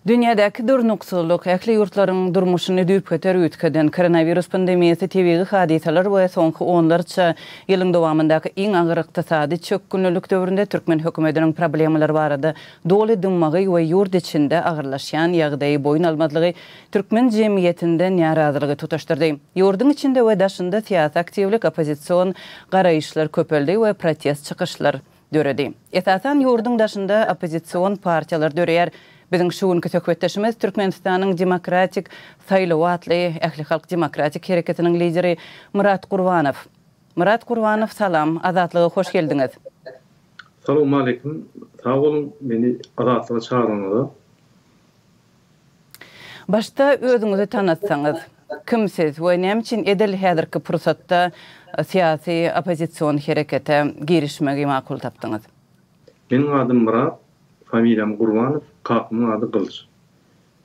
Dünýädäki durnuksyzlyk, ähli ýurtlaryň durmuşyny düýpgöter üýtgeden koronawirus pandemiýasy, tebigy hadysalar we soňky onlarça ýylyň dowamyndaky iň agyr ykdysady çökgünlilik döwründe türkmen hökümetiniň problemalar barada doly dymmagy we ýurt içinde agyrlaşýan ýagdaýy boýun almazlygy türkmen jemgyýetinde närazylygy tutaşdyrdy. Ýurduň içinde we daşynda syýasy aktiwlik, oppozision garaýyşlar köpeldi we protest çykyşlar döredi. Esasan ýurduň daşynda oppozision partiýalar döreýär. Biziň şu günki söhbetdeşimiz Türkmenistanyň Demokratik saýlawy atly ählihalk demokratik hereketiniň lideri Myrat Gurbanow. Myrat Gurbanow salam, Azatlyga hoş geldiňiz. Salowmaleýkim, sag boluň meni Azatlyga çagyranyňyza. Başda özüňizi tanatsaňyz. Kim siz we näme üçin edil häzirki pursatda syýasy oppozision herekete girişmegi makul tapdyňyz? Meniň adym Myrat, familiýam Gurbanow, kakamyň ady Gylyç.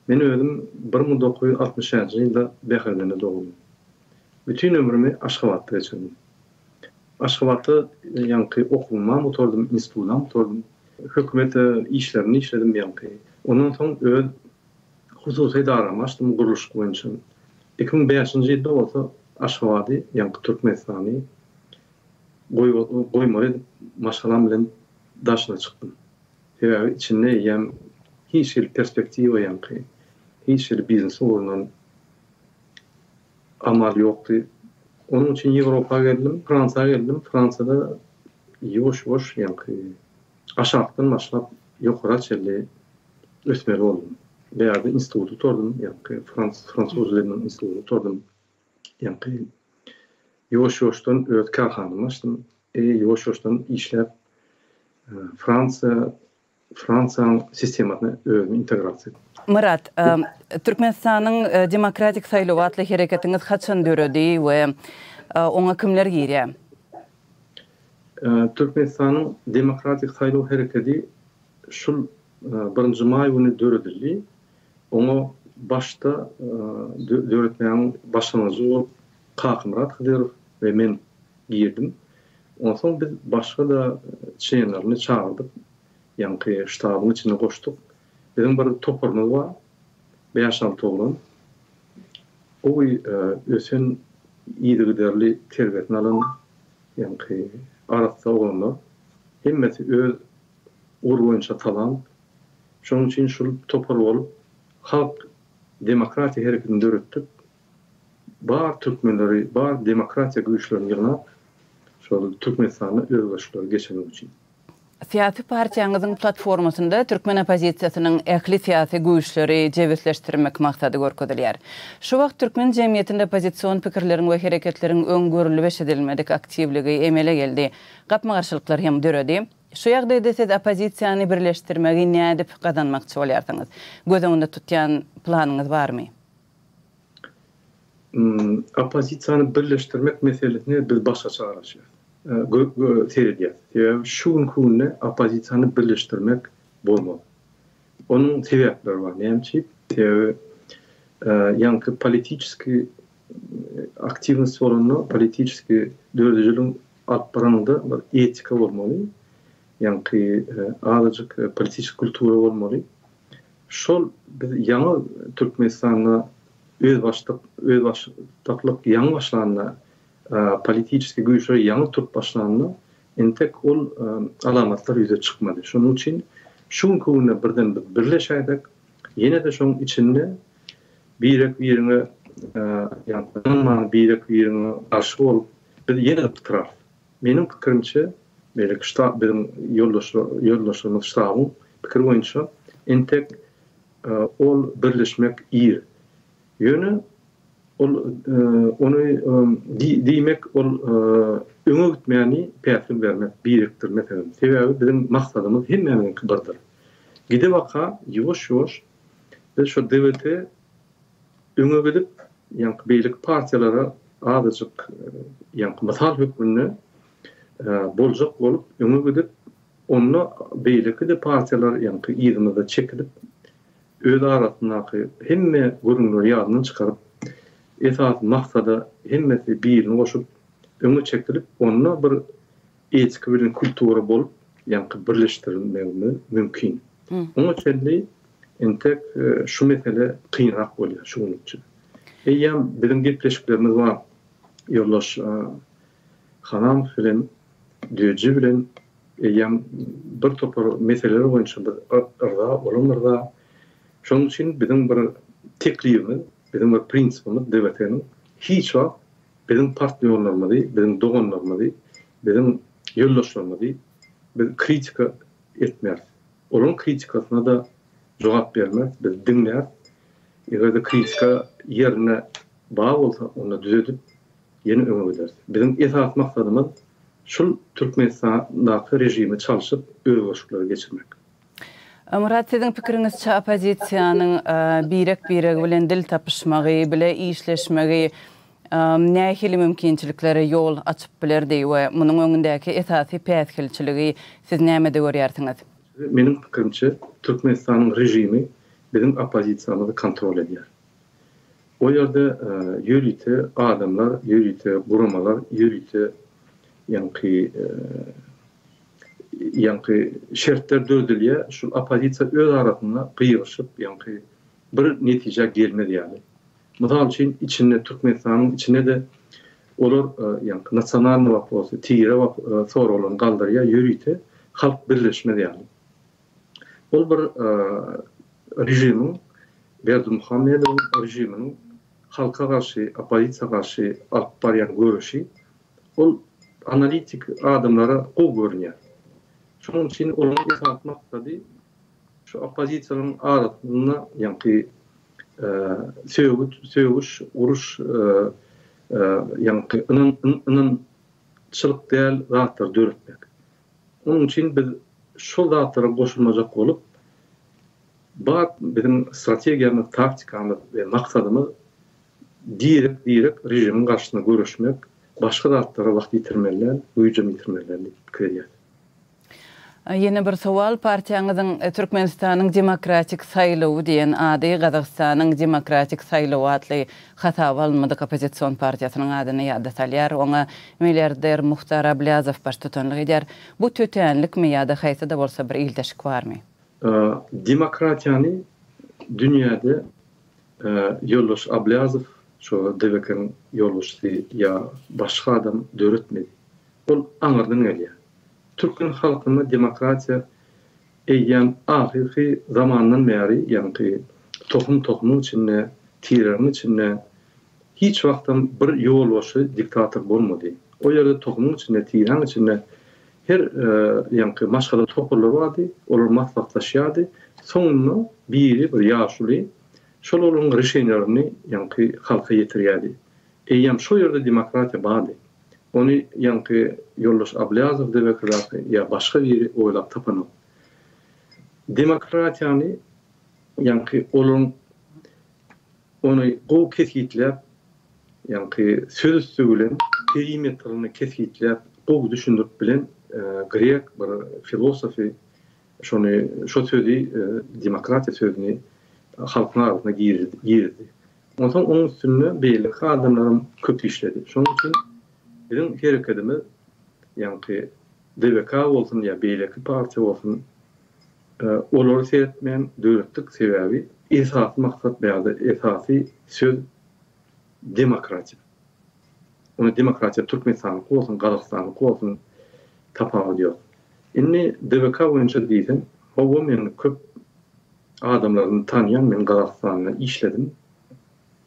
Men özüm 1961-nji ýylda Bäherdende doguldym. Bütin ömrümi Aşgabatda geçirdim. Aşgabatda ýaňky okuwymam gutardym, institudam gutardym. Hökümet işlerinde işledim ýaňky. Ondan soň öz hususy edaramy açdym gurluşyk boýunça. 2005-nji ýylda bolsa Aşgabady, ýaňky Türkmenistany goýmaly edip maşgalam bilen daşyna çykdym. Sebäbi içinde eýýäm hiç hili perspektiwa ýaňky, hiç hili biznes ugrundan Amal ýokdy. Onuň üçin Ýewropa geldim, Fransiýa geldim. Fransiýada ýuwaş-ýuwaş ýaňky aşakdan başlap ýokara çenli ösmeli boldum. Bu ýerde instituty gutardym, ýaňky fransuz diliniň institutyny gutardym. Ýaňky ýuwaş-ýuwaşdan öz kärhanamy açdym. Ýuwaş-ýuwaşdan işläp Fransiýa Fransiýanyň sistemasyna özüni integrasiýa etdi. Myrat, Türkmenistanyň Demokratik saýlawy atly hereketiňiz haçan döredi we oňa kimler girýär? Türkmenistanyň Demokratik saýlaw herekedi şul birinji maý güni döredildi. Oňa başda döretmäniň başlangyjy bolup Kakymyrat Hydyrow we men girdim. Onsoň biz başga-da çlenlerini çagyrdyk, ýaňky ştabyň içine goşduk. Biziň bir toparymyz bar, bäş-alty oglan. Gowy ösen, yzygiderli terbiýesini alan, ýaňky arassa oglanlar. Hemmesi öz ugry boýunça talant. Şonuň üçin şul topar bolup, halk demokratiýa hereketini döretdik. Bar türkmenleri, bar demokratiýa güýçlerini ýygnap, şol Türkmenistanda özgerişleri geçirmek üçin. Syýasy partiýaňyzyň platformasynda türkmen oppozisiýasynyň ähli syýasy güýçleri jebisleşdirmek maksady görkezilýär. Şu wagt türkmen jemgyýetinde oppozision pikirleriň we hereketleriň öň görülip-eşidilmedik aktiwligi emele geldi. Gapma-garşylyklar hem döredi. Şu ýagdaýda siz oppozisiýany birleşdirmegi nädip gazanmakçy bolýarsyňyz? Göz öňünde tutýan planyňyz barmy? Oppozisiýany birleşdirmek meselesine biz başgaça garaşýarys, seredýäris. Sebäbi şu günki günde oppozisiýany birleşdirmek bolmaz. Onuň sebäpleri bar. Näme üçin? Sebäbi ýaňky politiçeskiý aktiwnost bolanda, politiçeskiý döredijiligiň alyp baranyňda bir etika bolmaly, ýaňky azajyk politiçeskiý kultura bolmaly. Şol biz ýaňy Türkmenistanda özbaşdak özbaşdaklyk ýaňy başlanda, politiçeskiý güýçler ýaňy turup başlanda entek ol alamatlar ýüze çykmady. Şonuň üçin şu günki günde birden biz birleşäýsek, ýene-de şoň içinde birek-biriňe ýagny ynanman birek-biriňe garşy bolup biz ýene-de pytrarys. Meniň pikirimçe, beýleki ştab biziň ýoldaşlar ýoldaşlarymyz ştabyň pikiri boýunça entek ol birleşmek ir. Ýöne ol ony diýmek ol öňe gitmäni päsgel bermek, birikdirmek hem. Sebäbi biziň maksadymyz hemmämiziňki birdir. Gide baka ýuwaş-ýuwaş biz şu DWT öňe gidip, ýaňky beýleki partiýalara azajyk ýaňky mysal hökmünde boljak bolup öňe gidip, onda beýleki-de partiýalar ýaňky yzymyzda çekilip, öz arasyndaky hemme gürrüňleri ýadyndan çykaryp, esasy maksada hemmesi birini goşup öňe çekilip, onda bir etika bilen kultura bolup ýaňky birleşdirilmegimiz mümkin. Oňa çenli. Entek şu mesele kynrak bolýar şu günlükçe. Eýýäm biziň gepleşiklerimiz bar ýoldaş Hanamow bilen, Düýeji bilen eýýäm bir topar meseleler boýunça biz yrza, olam yrza. Şonuň üçin biziň bir teklibimiz, biziň bir prinsipimiz DWT-niň hiç wagt biziň partnýorlarymyzy, biziň doganlarymyzy, biziň ýoldaşlarymyzy biz kritika etmeris. Olaryň kritikasyna-da jogap bermeris, biz diňläris. Eger-de kritika ýerinde bar bolsa, onda düzedip, ýene öňe gideris. Biziň esasy maksadymyz şul Türkmenistandaky režimi çalşyp, özgerişikleri geçirmek. Myrat, siziň pikiriňizçe oppozisiýanyň birek-biregi bilen dil tapyşmagy, bile işleşmegi nähili mümkinçiliklere ýol açyp bilerdi we munuň öňündäki esasy päsgelçiligi siz nämede görýärsiňiz? Meniň pikirimçe, Türkmenistanyň režimi biziň oppozisiýamyzy kontrol edýär. O ýerde ýörite adamlar, ýörite guramalar, ýörite ýaňky ýaňky şertler döredilýär, şul oppozisiýa öz arasynda gygyryşyp, ýaňky bir netijä gelmez ýaly. Mysal üçin, içinde Türkmenistanyň içinde-de olar ýaňky nasionalnyý waprosy, tire soraglaryny galdyrýar, ýörite halk birleşmez ýaly. Ol bir režimiň, Berdimuhamedowyň režiminiň halka garşy, oppozisiýa garşy alyp barýan göreşi, ol analitik adamlara gowy görünýär. Şonuň üçin olaryň esasy maksady şu oppozisiýalaryň arasynda ýaňky sögüş, uruş, ýaňky ynançylyk däl zatlary döretmek. Onuň üçin biz şol zatlara goşulmajak bolup, bar biziň strategiýamyz, taktikamyz we maksadymyz direk-direk režimiň garşysyna göreşmek, başga zatlara wagt ýitirmeli däl, güýjem ýitirmeli däl diýip pikir edýäs. Ýene bir sowal, partiýaňyzyň Türkmenistanyň demokratik saýlawy diýen ady Gazagystanyň demokratik saýlawy atly hasaba alynmadyk oppozision partiýasynyň adyny ýada salýar. Oňa milliarder Muhtar Ablýazow baştutanlyk edýär. Bu tötänlikmi ýa-da haýsy-da bolsa bir ildeşik barmy? Demokratiýany dünýäde ýoldaş Ablýazow, şo DWK-niň ýolbaşçysy ýa başga adam döretmedi. Ol aňyrdan gelýär. Türkmen halkynda demokratiýa eýýäm ahyrky zamandan bäri, ýaňky tohum-tohumyň içinde, tireleriň içinde hiç wagtam bir ýolbaşçy diktator bolmady. O ýerde tohumyň içinde, tiräň içinde her ýaňky maşgala toparlary bardy, olar maslahatlaşýardy. Soňunda biri, bir ýaşuly şol olaryň rişeniýalaryny ýaňky halka ýetirýärdi. Eýýäm şo ýerde demokratiýa bardy. Ony ýaňky ýoldaş Ablýazow DBK-daky ýa başga biri oýlap tapanok. Demokratiýany ýaňky olaryň ony gowy kesgitläp, ýaňky söz üsti bilen perimetrini kesgitläp gowy düşündirip bilen grek bir filosofy şony şo sözi demokratiýa sözüni halkyň arasyna girizdi. Onsoň onuň üstünde beýleki adamlaram köp işledi. Şonuň üçin biziň herekedimiz, ýaňky DWK bolsun ýa beýleki partiýa bolsun, olary seretmän döretdik. Sebäbi esasy maksat bärde esasy söz demokratiýa. Ony demokratiýa Türkmenistanyňky bolsun, Gazagystanyňky bolsun tapawudy ýok. Indi DWK boýunça diýseň, hawa men köp Adamlaryny tanýan men Gazagystanda işledim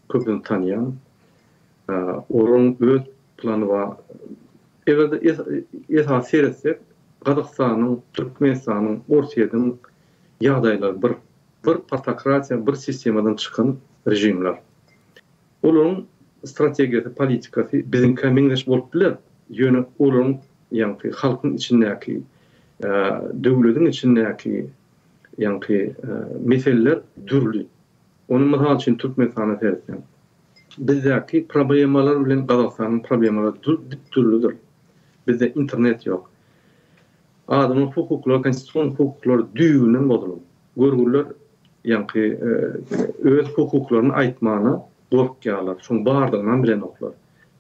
köpüni tanýan olaryň öz plany bar egerde esasy seretsek Gazagystanyň Türkmenistanyň Orsýediň ýagdaýlary bir bir partokratiýa bir sistemadan çykan režimler olaryň strategiýasy politikasy biziňkä meňzeş bolup biler ýöne olaryň ýaňky halkyň içindäki döwlediň içindäki Ýaňky meseleler dürli. Ony mysal üçin Türkmenistana seretseň, bizdäki problemalar bilen Gazagystanyň problemalary dip dürlüdir. Bizde internet ýok. Adamyň hukuklary, konstitusion hukuklary düýbünden bozulan. Görgüliler ýaňky öz hukuklaryny aýtmana gorkýarlar. Şoň bardygynam bilenoklar.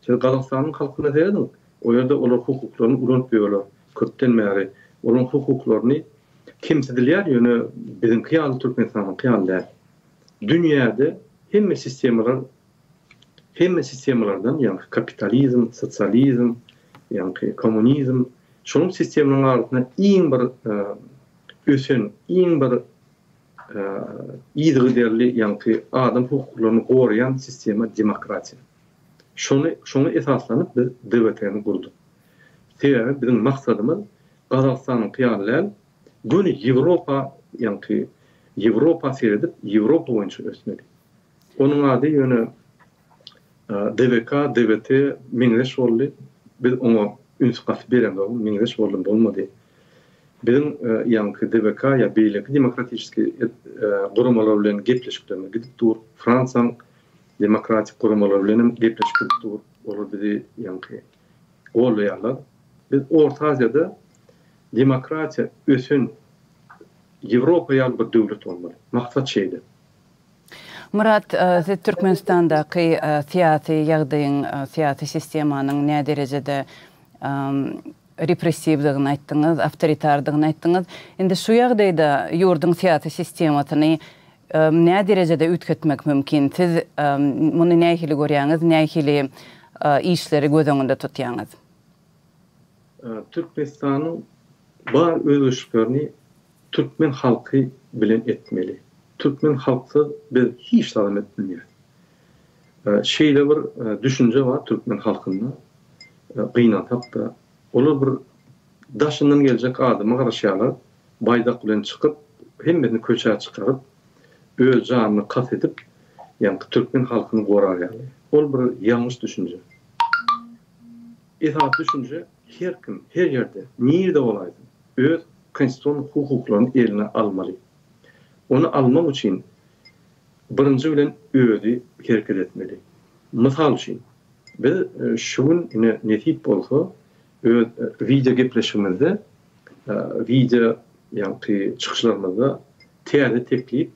Siz Gazagystanyň halkyna serediň, o ýerde olar hukuklaryny ulanyp ýörler köpden bäri. Olaryň hukuklaryny. Kemsidilýär, ýöne biziňki ýaly Türkmenistanyňky ýaly däl. Dünýäde hemme sistemalar hemme sistemalardan, ýagny kapitalizm, sosializm, ýagny kommunizm, şonuň sistemalaryň arasynda iň bir ösen, iň bir yzygiderli, ýagny adam hukuklaryny goraýan sistema demokratiýa. Şony şoňa esaslanyp biz DWT-ni gurduk. Sebäbi biziň maksadymyz Gazagystanyňky ýaly däl, göni Ýewropa, ýaňky Ýewropa seredip, Ýewropa boýunça ösmeli. Onuň ady ýöne DWK, DWT meňzeş boldy. Biz oňa üns gaty beremzok, meňzeş boldy, bolmady. Biziň ýaňky DWK ýa beýleki demokratiçeskiý guramalar bilen gepleşiklerimiz gidip dur. Fransiýaň demokratik guramalary bilenem gepleşik gidip dur. Olar bizi ýaňky goldaýarlar. Biz Orta Aziýada demokratiýa ösen Ýewropa ýaly bir döwlet bolmaly. Maksat şeýle. Myrat, siz Türkmenistandaky syýasy ýagdaýyň, syýasy sistemanyň näderejede repressiwdigini aýtdyňyz, awtoritardygyny aýtdyňyz. Indi şu ýagdaýda ýurduň syýasy sistemasyny näderejede üýtgetmek mümkin? Siz muny nähili görýäňiz, nähili işleri göz öňünde tutýaňyz? Türkmenistanyň bar özgerişliklerini türkmen halky bilen etmeli. Türkmen halksyz biz hiç zadam edip bilmeýäris. Şeýle bir düşünje bar türkmen halkynda, gynansak-da, olar bir daşyndan geljek adama garaşýarlar, baýdak bilen çykyp, hemmesini köçä çykaryp, öz janyny kast edip, ýaňky türkmen halkyny gorar ýaly. Ol bir ýalňyş düşünje. Esasy düşünje her kim, her ýerde, nirde bolaýsyn, öz konstitusion hukuklaryny eline almaly. Ony almak üçin birinji bilen özi hereket etmeli. Mysal üçin, biz şu gün ine nesip bolsa öz wideo gepleşigimizde, wideo ýaňky çykyşlarymyzda täze teklip,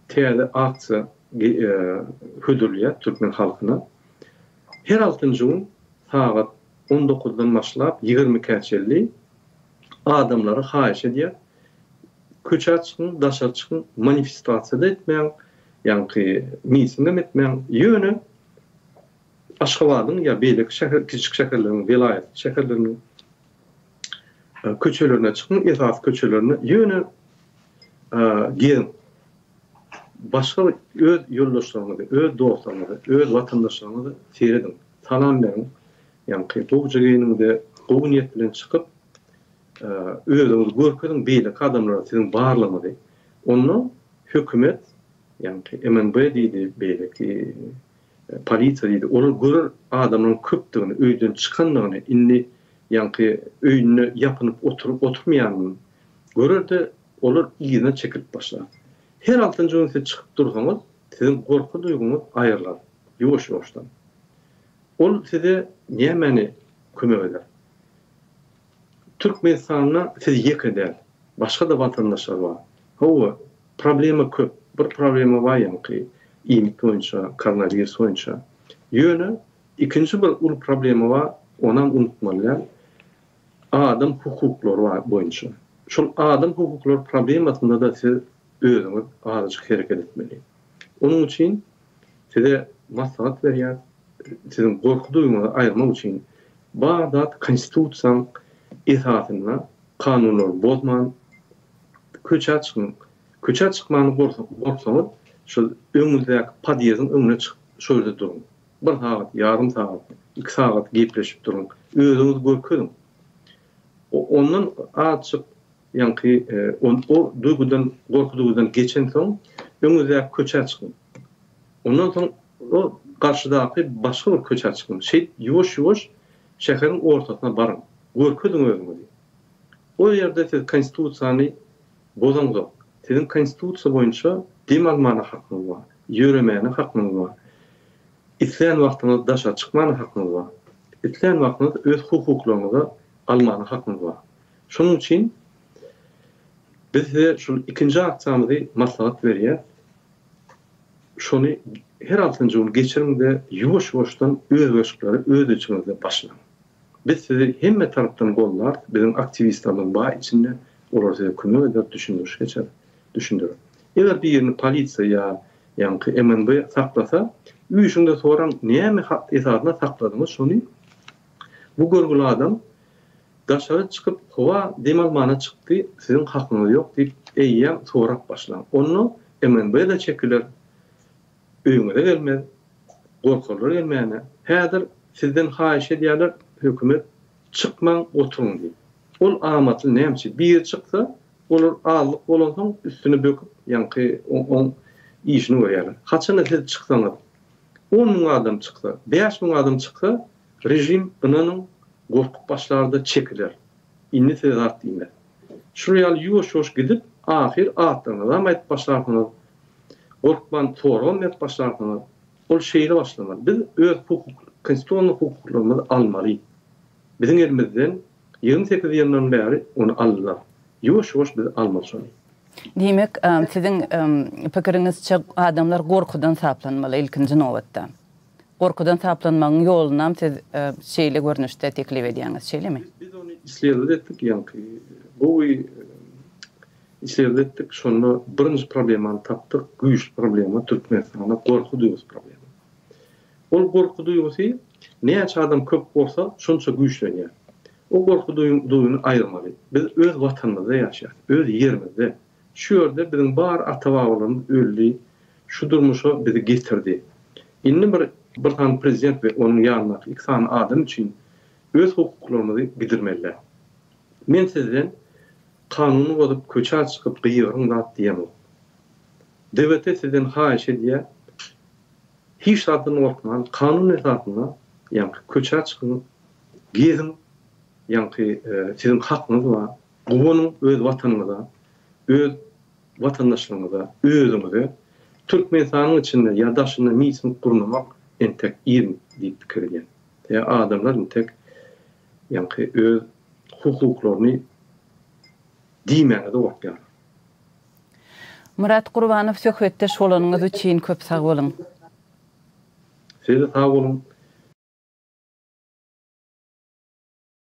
täze aksiýa hödürleýäs türkmen halkyna. Her altynjy gün sagat on dokuzdan başlap ýigirmikä çenli adamlara haýyş edýär, köçä çykyň, daşary çykyň, manifestasiýa-da etmäň, ýaňky mitingem etmäň, ýöne Aşgabadyň ýa beýleki şäher, kiçijik şäherleriň, welaýat şäherleriniň köçelerine çykyň, esasy köçelerine, ýöne geziň. Başga bir öz ýoldaşlaryňyzy, öz dostlaryňyzy, öz watandaşlaryňyzy serediň, salam beriň, ýaňky gowuja geýniňde, gowy niýet bilen çykyp, özüňizi görkeziň beýleki adamlara siziň barlygyňyzy. Onda hökümet, ýaňky MNB diýdi, beýleki polisiýa diýdi, olar görer adamlaryň köpdügini, öýden çykandygyny, indi ýaňky öýünde ýapynyp oturyp oturmaýanyny görer-de, olar yzyna çekilip başlar. Her altynjy gün siz çykyp dursaňyz, siziň gorky duýgyňyz aýrylar, ýuwaş-ýuwaşdan. Ol size nämäni kömek eder? Türkmenistanda siz ýeke däl, başga-da watandaşlar bar. Hawa, problema köp. Bir problema bar ýaňky iýmit boýunça, koronawirus boýunça. Ýöne ikinji bir uly problema bar, onam unutmaly däl. Adam hukuklary boýunça. Şol adam hukuklary problemasynda-da siz özüňiz azajyk hereket etmeli. Onuň üçin size maslahat berýäs, siziň gorky duýgyňyzy aýyrmak üçin bar zat konstitusiýaň esasynda kanunlary bozman köçä çykyň. Köçä çykmany gorksaňyz şol öňüňizdäki podýezdiň öňüne çykyp şo ýerde duruň. Bir sagat, ýarym sagat, iki sagat gepleşip duruň. Özüňizi görkeziň. Ondan azjyk ýaňky o duýgudan, gorky duýgudan geçensoň, öňüňizdäki köçä çykyň. Ondan soň o garşydaky başga bir köçä çykyň. Şeýdip ýuwaş-ýuwaş şäheriň ortasyna baryň. Görkeziň özüňizi. O ýerde siz konstitusiýany bozaňzok. Siziň konstitusiýa boýunça dem almana hakyňyz bar, ýöremäne hakyňyz bar. Islän wagtyňyz daşary çykmana hakyňyz bar. Islän wagtyňyz öz hukuklaryňyzy almana hakyňyz bar. Şonuň üçin biz size şul ikinji aksiýamyzy maslahat berýäs. Şony her altynjy gün geçiriň-de, ýuwaş-ýuwaşdan özgerişikleri öz içiňizde başlaň. Biz sizi hemme tarapdan gollarys, biziň aktiwistlerimiz bar içinde. Olar size kömek eder, düşündiriş geçer, düşündirer. Eger birini polisiýa ýa ýaňky MNB saklasa, üýşüň-de soraň, näme esasynda sakladyňyz şony? Bu görgüli adam daşary çykyp howa dem almana çykdy, siziň hakyňyz ýok diýip eýýäm sorap başlaň. Onda MNB-de çekiler, öýüňize gelmez, gorkarlar gelmäne. Häzir sizden haýyş edýärler, hökümet çykmaň, oturyň diýip. Ol amatly näme üçin? Biri çyksa, olar azlyk bolansoň üstüne böküp ýaňky oň işini görýärler. Haçanda siz çyksaňyz, 10 müň adam çyksa, 5000 adam çyksa, režim ynanyň gorkup başlar-da çekiler. Indi size zat diýmez. Şular ýaly ýuwaş-ýuwaş gidip, ahyr atlaryňyzam aýdyp başlarsyňyz, gorkman soragam berip başlarsyňyz. Ol şeýle başlamaly. Biz öz hukuk, konstitusion hukuklarymyzy almaly. Biziň elimizden 28 ýyldan bäri ony aldylar. Ýuwaş-ýuwaş biz almaly şony. Diýmek, siziň pikiriňizçe adamlar gorkudan saplanmaly ilkinji nobatda. Gorkudan saplanmagyň ýolunam siz şeýle görnüşde teklip edýäňiz, şeýlemi? Biz ony isledowat etdik, ýaňky gowy isledowat etdik, şonda birinji problemany tapdyk, güýçli problema Türkmenistanda gorky duýgusy problema. Ol gorky duýgusy näçe adam köp bolsa, şonça güýçlenýär. O gorky duýgyny aýyrmaly. Biz öz watanymyzda ýaşaýarys, öz ýerimizde. Şu ýerde biziň bar ata-babalarymyz öldi, şu durmuşa bizi getirdi. Indi bir bir sany prezident we onuň ýanyndaky iki sany adam üçin öz hukuklarymyzy gidirmeli däl. Men sizden kanuny bozup köçä çykyp gygyryň zat diýemok. DWT sizden haýyş edýär, hiç zatdan gorkman kanun esasynda ýaňky köçä çykyň, geziň, ýaňky siziň hakyňyz bar, guwanyň öz watanyňyza, öz watandaşlaryňyza, özüňize Türkmenistanyň içinde ýa daşynda miting gurnamak entek ir diýip pikir edýän. Sebäbi adamlar entek ýaňky öz hukuklaryny diýmäge-de gorkýarlar. Myrat Gurbanow söhbetdeş bolanyňyz üçin köp sag boluň. Siz-de sag boluň.